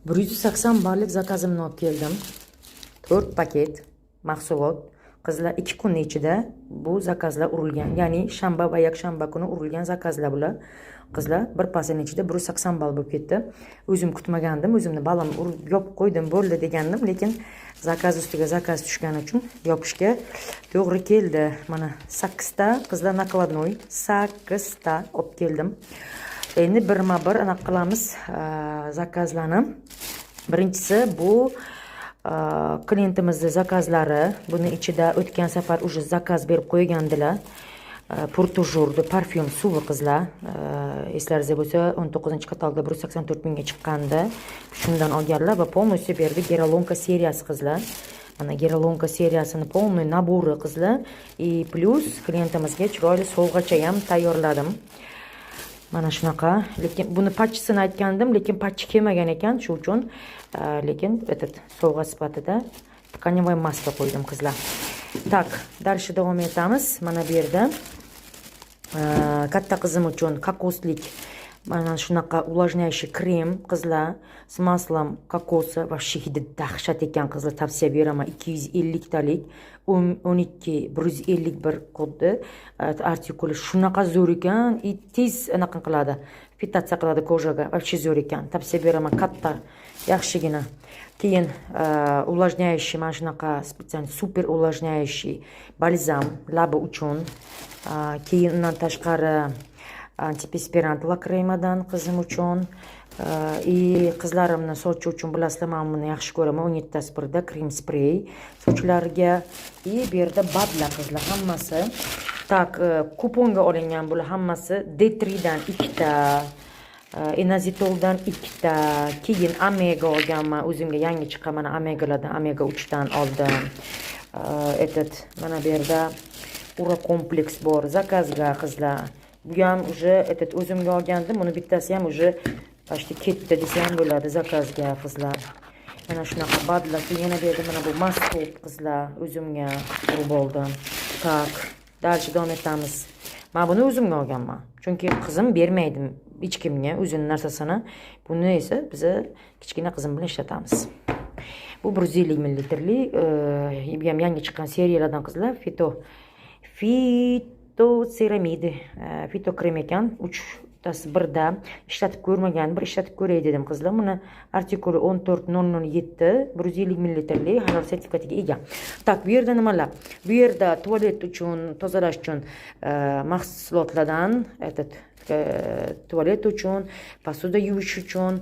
180 ballik zakazimni olib keldim. To'rt paket mahsulot. Qizlar, 2 kunni ichida bu zakazlar urilgan, ya'ni shanba va yakshanba kuni urilgan zakazlar bular. Qizlar, bir pasini ichida 180 ball bo'lib ketdi. O'zim kutmagandim, o'zimni ballim urib yopib qo'ydim, bo'ldi degandim, lekin zakaz ustiga zakaz tushgani uchun yopishga to'g'ri keldi. Mana, sakkizta, qizlar, накладной sakkizta olib keldim. Endi birma bir anaqa qilamiz zakazlarni. Birinchisi bu klientimizni zakazlari. Buni ichida o'tgan safar уже zakaz berib qo'ygandilar. Pour Toujours parfyum suvi, qizlar, eslaringizda bo'lsa, 19-katalogda 184 mingga chiqqandi. Shundan olganlar va полностью berdi. Гиалуронка seriyasi, qizlar, mana, гиалуронка seriyasini полный набор i, qizlar. И плюс klientimizga chiroyli sovg'acha ham tayyorladim, mana shunaqa. Lekin buni patchisini aytgandim, lekin patchi kelmagan ekan, shu uchun lekin этот sovg'a sifatida тканевая maska qo'ydim, qizlar. Так, дальше davom etamiz. Mana bu yerda katta qizim uchun kokoslik mana shunaqa увлажняющий krem, qizlar, с маслом кокоса. Вообще hidi dahshat ekan, qizlar, tavsiya beraman. 250 talik, 12151 kodni artikuli. Shunaqa zo'r ekan и tez anaqa qiladi, впитаться qiladi кожа ga. Вообще zo'r ekan, tavsiya beraman, katta, yaxshigina. Keyin увлажняющий mana shunaqa специальный супер увлажняющий balzam labi uchun. Keyin undan tashqari антиперспирант La Cremadan qizim uchun. И qizlarimni sochi uchun, bilasizlar, man buni yaxshi ko'raman, 17tasi birda krem sprey sochlariga. И bu yerda БАД lar, qizlar, hammasi. Так, kuponga olingan bular hammasi. D3dan ikkita, inozitoldan ikkita, keyin omega olganman o'zimga, yangi chiqqan mana omegalardan, omega 3dan oldim. Этот, mana bu yerda ura kompleks bor zakazga, qizlar. Bu ham уже этот o'zimga olgandim, buni bittasi ham уже почти ketdi desa ham bo'ladi zakazga, qizlar. Mana shunaqa БАД lar. Keyin yana bu yerda mana bu maskop, qizlar, o'zimga urib oldim. Так, дальше davom etamiz. Man buni o'zimga olganman, chunki qizim bermaydi hech kimga o'zini narsasini. Buni esa biza kichkina qizim bilan ishlatamiz. Bu 150 millilitrli, bu ham yangi chiqqan seriyalardan, qizlar, fitoseramidi, fitokrem ekan, uchtasi birda. Ishlatib ko'rmagan, bir ishlatib ko'ray dedim, qizlar. Buni artikuli 14007, 150 millilitrli, halol sertifikatiga ega. Так, bu yerda nimalar? Bu yerda tualet uchun, tozalash uchun mahsulotlardan, этот, tualet uchun, посуда yuvish uchun.